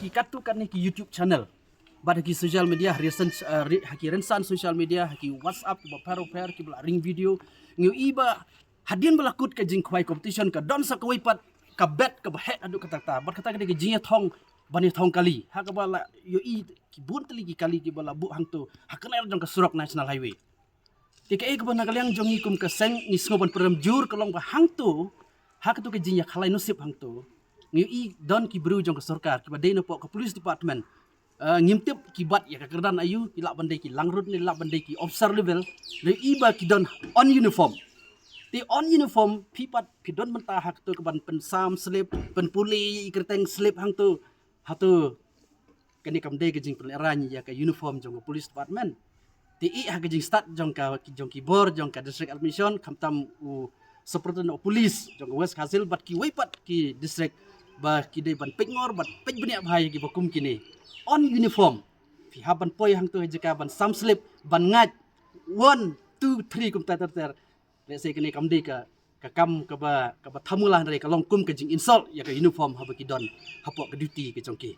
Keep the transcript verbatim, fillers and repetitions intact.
Ki katto katne ki YouTube channel bad ha ki social media, ha rynsan, uh, ha ki rynsan social media, ha ki WhatsApp kiba pher bapher kiba la ring video, ngi ïohi ba hadien ba la kut ka jingkhwai competition ka don sa kawei pat ka bet kaba heh haduh katta katta, bad kata ka dei ka jingïathong ban ïathong kali, ha kaba la ïohi ki bun tylli ki kali kiba la buh hangto ha kane jong ka surok National Highway. Te kaei kaba na ka liang jong ngi kum ka seng ngi sngew ban pynrem jur ka long ba hangto, ha kato ka jingïakhalai nusip hangto, ngi ïohi don ki briew jong ka sorkar kiba dei na poh ka police department. Uh, ngim tip ki bat ïa ka kyrdan aïu, ki lah ban dei ki langrut ne lah ban dei ki officer level. Ngi ïohi ba ki don on uniform. Te on uniform phi pat phi don bynta ha kato ka ban pynsam slip, pynpule ïa i kyrteng slip hangto. Hato kane kam dei ka jingpynlehraiñ ïa ka uniform jong ka police department? Te ïa ha ka jingstad jong ka, jong ki bor jong ka district administration, khamtam u superintendent of police jong ka West Khasi Hills bad kiwei pat ki district ba ki dei ban peit ngor bad peit bniah bha ïa kiba kum kine. On uniform phi hap ban poi hangto ha jaka ban sam slip, ban ngait one two three kumta ter ter. Let's say kane kam dei ka, ka kam kaba, kaba thamula, hynrei ka long kum ka jing insult ïa ka uniform haba ki don hapoh ka duty ka jong ki.